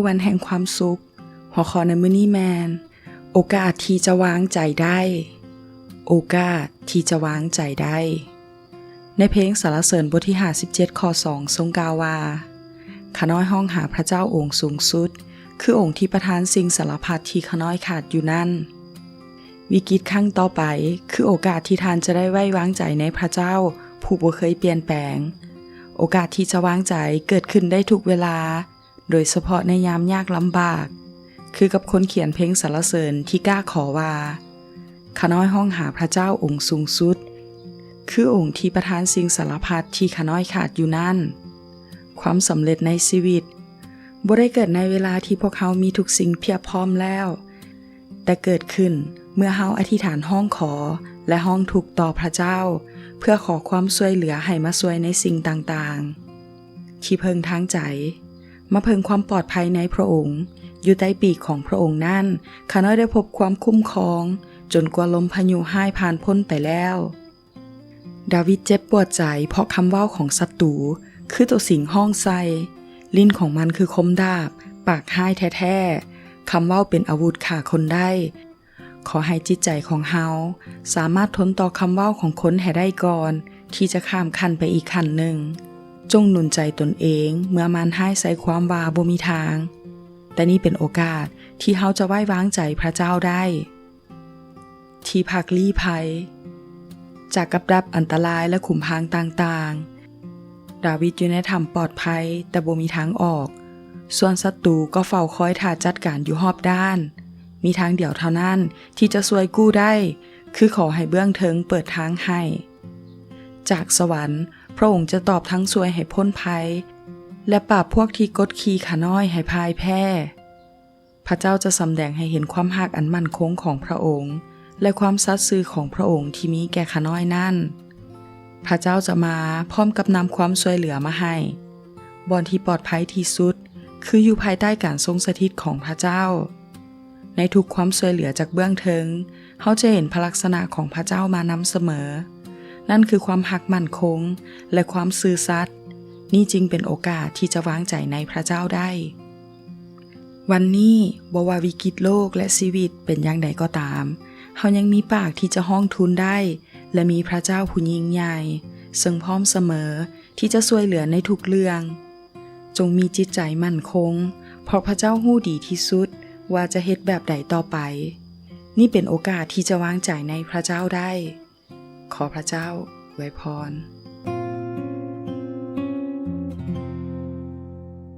ວັນແຫ່ງຄວາມສຸກ. ຫົວຂໍ້ໃນມື້ນີ້ແມ່ນ ໂອກາດທີ່ຈະວາງໃຈໄດ້. ໂອກາດທີ່ຈະວາງໃຈໄດ້. ໃນເພງສາລະເສີນບົດທີຫ້າສິບເຈັດ ຂໍ້ສອງ ຊົງກ່າວວ່າ, ຂ້ານ້ອຍຮ້ອງຫາພະເຈົ້າອົງສູງສຸດ, ຄືອົງທີ່ປະທານສິ່ງສາລະພັດທີ່ຂ້ານ້ອຍຂາດຢູ່ນັ້ນ. ວິກິດຄັ້ງຕໍ່ໄປ ຄືໂອກາດທີ່ທ່ານຈະໄດ້ໄວ້ວາງໃຈໃນພະເຈົ້າຜູ້ບໍ່ເຄີຍປ່ຽນແປງ. ໂອກາດທີ່ຈະວາງໃຈເກີດຂຶ້ນໄດ້ທຸກເວລາ, ໂດຍສະເພາະໃນຍາມຍາກລຳບາກ, ຄືກັບຄົນຂຽນເພງສາລະເສີນທີ່ກ້າຂໍວ່າ, ຂ້ານ້ອຍຮ້ອງຫາພະເຈົ້າອົງສູງສຸດ, ຄືອົງທີ່ປະທານສິ່ງສາລະພັດທີ່ຂ້ານ້ອຍຂາດຢູ່ນັ້ນ. ຄວາມສຳເລັດໃນຊີວິດບໍ່ໄດ້ເກີດໃນເວລາທີ່ພວກເຮົາມີທຸກສິ່ງພຽບພ້ອມແລ້ວ, ແຕ່ເກີດຂຶ້ນເມື່ອເຮົາອະທິຖານຮ້ອງຂໍ ແລະ ຮ້ອງທຸກຕໍ່ພະເຈົ້າ ເພື່ອຂໍຄວາມຊ່ວຍເຫຼືອໃຫ້ມາຊ່ວຍໃນສິ່ງຕ່າງໆ. ທີ່ເພິ່ງທາງໃຈ, ມາເພິ່ງຄວາມປອດໄພໃນພະອົງ. ຢູ່ໃຕ້ປີກຂອງພະອົງນັ້ນ, ຂ້ານ້ອຍໄດ້ພົບຄວາມຄຸ້ມຄອງ, ຈົນກວ່າລົມພາຍຸຮ້າຍຜ່ານພົ້ນໄປແລ້ວ. ດາວິດເຈັບປວດໃຈເພາະຄຳເວົ້າຂອງສັດຕູ, ຄືໂຕສິງຮ້ອງໃສ່. ຫຼິ້ນຂອງມັນຄືຄົມດາບ, ປາກຮ້າຍແທ້ໆ. ຄຳເວົ້າເປັນອາວຸດຂ້າຄົນໄດ້. ຂໍໃຫ້ຈິດໃຈຂອງເຮົາສາມາດທົນຕໍ່ຄຳເວົ້າຂອງຄົນໃຫ້ໄດ້ກ່ອນທີ່ຈະຂ້າມຂັ້ນໄປອີກຂັ້ນໜຶ່ງ. ຈົ່ງໜູນໃຈຕົນເອງເມື່ອມານຮ້າຍໃສ່ຄວາມວ່າບໍ່ມີທາງ. ແຕ່ນີ້ເປັນໂອກາດທີ່ເຮົາຈະໄວ້ວາງໃຈພະເຈົ້າໄດ້. ທີ່ພັກລີ້ໄພຈາກກັບດັກອັນຕະລາຍ ແລະ ຂຸມພາງຕ່າງໆ. ດາວິດຢູ່ໃນຖ້ຳປອດໄພ, ແຕ່ບໍ່ມີທາງອອກ. ສ່ວນສັດຕູກໍເຝົ້າຄອຍຖ້າຈັດການຢູ່ຮອບດ້ານ. ມີທາງດຽວເທົ່ານັ້ນທີ່ຈະຊ່ວຍກູ້ໄດ້, ຄືຂໍໃຫ້ເບື້ອງເທິງເປີດທາງໃຫ້. ຈາກສະຫວັນ, ພະອົງຈະຕອບທັງຊ່ວຍໃຫ້ພົ້ນໄພ ແລະ ປາບພວກທີ່ກົດຂີ່ຂ້ານ້ອຍໃຫ້ພ່າຍແພ້. ພະເຈົ້າຈະສຳແດງໃຫ້ເຫັນຄວາມຮັກອັນໝັ້ນຄົງຂອງພະອົງ ແລະ ຄວາມສັດຊື່ຂອງພະອົງທີ່ມີແກ່ຂ້ານ້ອຍນັ້ນ. ພະເຈົ້າຈະມາພ້ອມກັບນຳຄວາມຊ່ວຍເຫຼືອມາໃຫ້. ບ່ອນທີ່ປອດໄພທີ່ສຸດ ຄືຢູ່ພາຍໃຕ້ການຊົງສະຖິດຂອງພະເຈົ້າ. ໃນທຸກຄວາມຊ່ວຍເຫຼືອຈາກເບື້ອງເທິງ, ເຮົາຈະເຫັນພະລັກສະນະຂອງພະເຈົ້າມານຳສະເໝີ. ນັ້ນຄືຄວາມຮັກໝັ້ນຄົງ ແລະ ຄວາມຊື່ສັດ. ນີ້ຈຶ່ງເປັນໂອກາດທີ່ຈະວາງໃຈໃນພະເຈົ້າໄດ້. ວັນນີ້, ບໍ່ວ່າວິກິດໂລກ ແລະ ຊີວິດເປັນຢ່າງໃດກໍຕາມ, ເຮົາຍັງມີປາກທີ່ຈະຮ້ອງທູນໄດ້ ແລະ ມີພະເຈົ້າຜູ້ຍິ່ງໃຫຍ່ ເຊິ່ງພ້ອມສະເໝີທີ່ຈະຊ່ວຍເຫຼືອໃນທຸກເລື່ອງ. ຈົ່ງມີຈິດໃຈໝັ້ນຄົງ, ເພາະພະເຈົ້າຮູ້ດີທີ່ສຸດວ່າຈະເຮັດແບບໃດຕໍ່ໄປ. ນີ້ເປັນໂອກາດທີ່ຈະວາງໃຈໃນພະເຈົ້າໄດ້. ຂໍພະເຈົ້າອວຍພອນ.